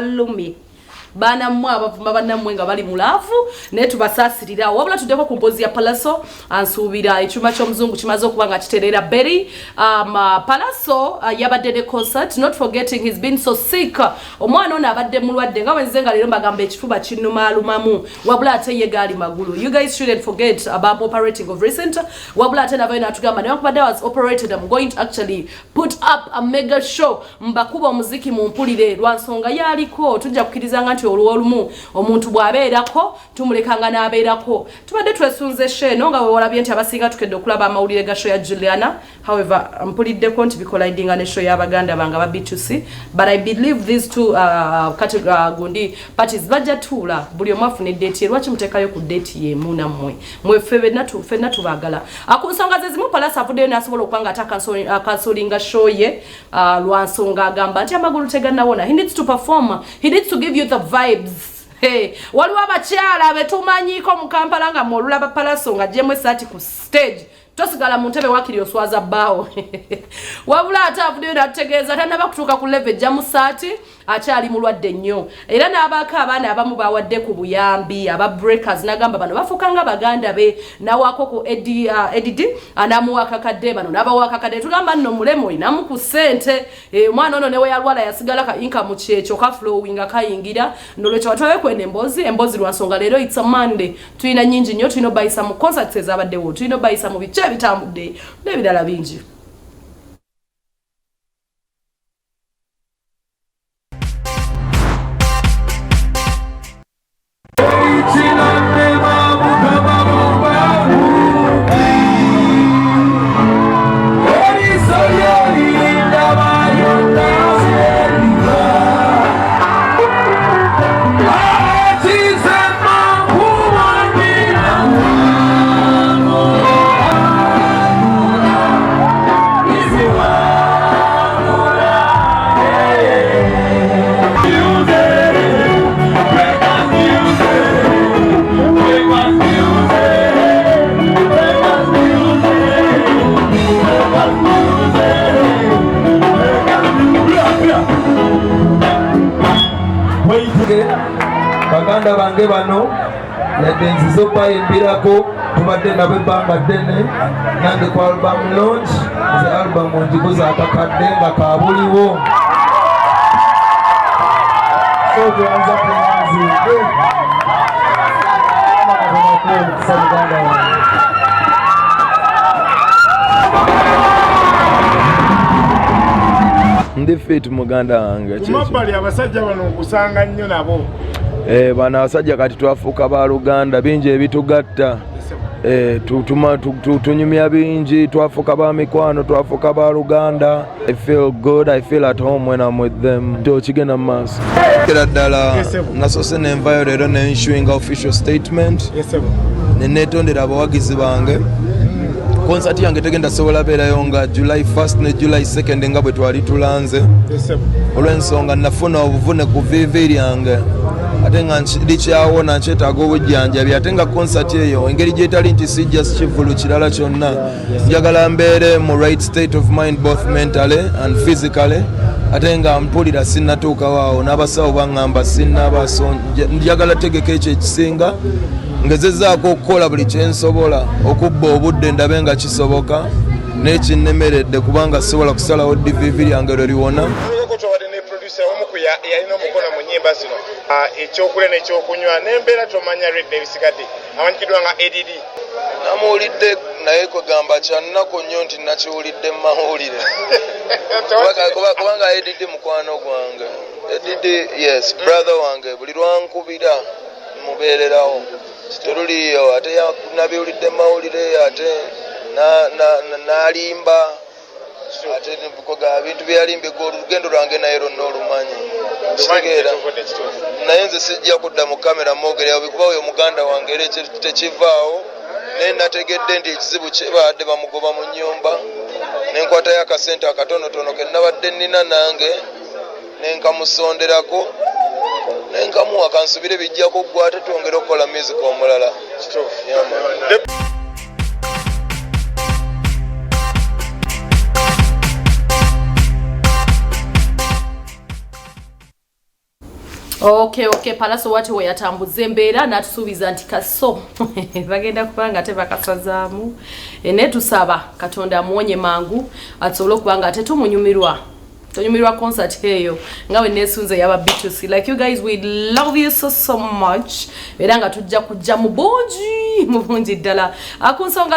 Lumi baana mmwe abavuma bannammwe nga bali mu laavu, naye tubasaasirira. Wabula tuddeko ku mboozi ya Palaso. Ansuubira ekyuma ky'omuzungu kimaze okuba nga kitereera beri. Palaso yabadde ne concert, not forgetting he's been so sick. Omwana ono abadde mulwadde nga wenze nga leero mbagamba ekifuba kinnumaalumamu, wabula ate ye gaali magulu. You guys shouldn't forget about operating of recent. Wabula ate navayo n'atugamba, newankubadde was operated, I'm going to actually put up a mega show, mbakuba omuziki mumpulire. Lwansonga yaliko tujja kukkirizanga nti olwolumu omuntu bw'abeerako tumulekanga n'abeerako. Tubadde twesunze show eno nga wewalabye nti abasinga tukedde okulaba amawulire ga show ya Juliana. However, mpuliddeko nti bicollidinga ne show y'abaganda bange aba B2C, but I believe these two gundi parties bajja tuula buli omu afune date ye. Lwaki muteekayo ku date yemu nammwe mweffe ffenna tubaagala? Ku nsonga ze zimu, Palasa avuddeyo n'asobola okuba nga ate acancelinga show ye lwa nsonga agamba nti amagulu tegannawona. He needs to perform, he needs to give you the vibes. Hey, waliwo abakyala betumanyiiko mu Kampala nga mwolulaba Palaso nga gyemu esaati ku stage, tosigala mu ntebe, wakiri oswaza bbaawo. Wabula ate avuddeyo natutegeeza tanaba kutuuka ku level ejja mu saati, akyali mulwadde nnyo, era n'abaako abaana abamu bawadde ku buyambi aba breakers, n'agamba bano bafuuka nga baganda be, nawaako ku Edd anamuwa akakadde, bano n'abawa akakadde. Tugamba nno mulemu olinamu ku ssente. Omwana ono newe yalwala yasigala ka income kyekyo ka flowing kayingira. Nolwekyo watwabe kwena emboozi emboozi lwansonga leero it's a Monday, tulina nyingi nnyo, tulina obayisa mu concerts ezabaddewo, tulina obayisa mu biki ebitambudde n'ebirala bingi. Baganda bange bano, yadde nzize okubayimbirako, tubadde nabo ebbanga ddene nange ku album launch. Nze album njiguza akakadde nga kabuliwo, so tuanza kuanzi omukisa muganda wange. Ndi fit, muganda wange. Ku mabbali abasajja bano nkusanga nnyo nabo. Bano abasajja kati twafuuka baluganda, bingi ebitugatta. Tunyumya bingi, twafuuka ba mikwano, twafuuka baluganda. I feel good, I feel at home when I'm with them. Kigenda mu maaso era ddala. Nasoose nenvayo leero neissuinga official statement nenetondera abawagizi bange. Konsati yange tegenda sobola beerayo nga July 1st ne July 2nd nga bwe twali tulanze, olw'ensonga nafuna obuvune ku vivi lyange, ate nga likyawona, nkyetaaga obujjanjabi, ate nga konsati eyo engeri gyetali nti sijja kivulu kirala kyonna, njagala mbeere mu right state of mind, both mentally and physically, ate nga mpulira sinnatuukawo awo, n'abasawo baŋŋamba sinnaba, so njagala tegeka ekyo ekisinga. Ngezezaako okukola buli kyensobola okubba obudde ndabe nga kisoboka, naye kinnemeredde kubanga sobola kusalawo dvv lyange lwe liwona. Olweko twabadde ne producer omu ku yalina omukono mu nnyimba zino, ekyokulya n'ekyokunywa n'embeera tomanya red n'ebisigadde, amanyikiddwa nga Add. Namuwulidde, naye kwegamba kyannaku nnyo nti nakiwulidde mu mawulire, kubanga Add mukwano gwange. Add, yes, brother wange, buli lwankubira mubeererawo, teruliyo. Ate nabiwulidde mu mawulire, ate n'alimba, ate koga bintu byeyalimbye gwe olugendo lwange naye lwonna olumanyi, kitegeera. Naye nze sijja kudda mu kamera mwogerera kuba oyo muganda wange, era ekyo tekivaawo. Naye nategedde nti ekizibu kye baadde bamugoba mu nnyumba, nenkwatayo akasente akatonotono ke nabadde nnina nange nenkamusonderako nenkamuwa, kansubire bijja kuggwa ate twongere okukola music omulala. Yeah, man. Okay, Pallaso wati we yatambuza embeera n'atusuubiza nti kaso bagenda kuba nga tebakasazaamu. Naye tusaba Katonda amuwonye mangu asobole okuba nga ate tumunyumirwa, tonyumirwa concert eyo nga we nesunze yaba B2C. Like, you guys, we love you so so much, era nga tujja kujja mu bungi, mu bungi ddala ku nsonga.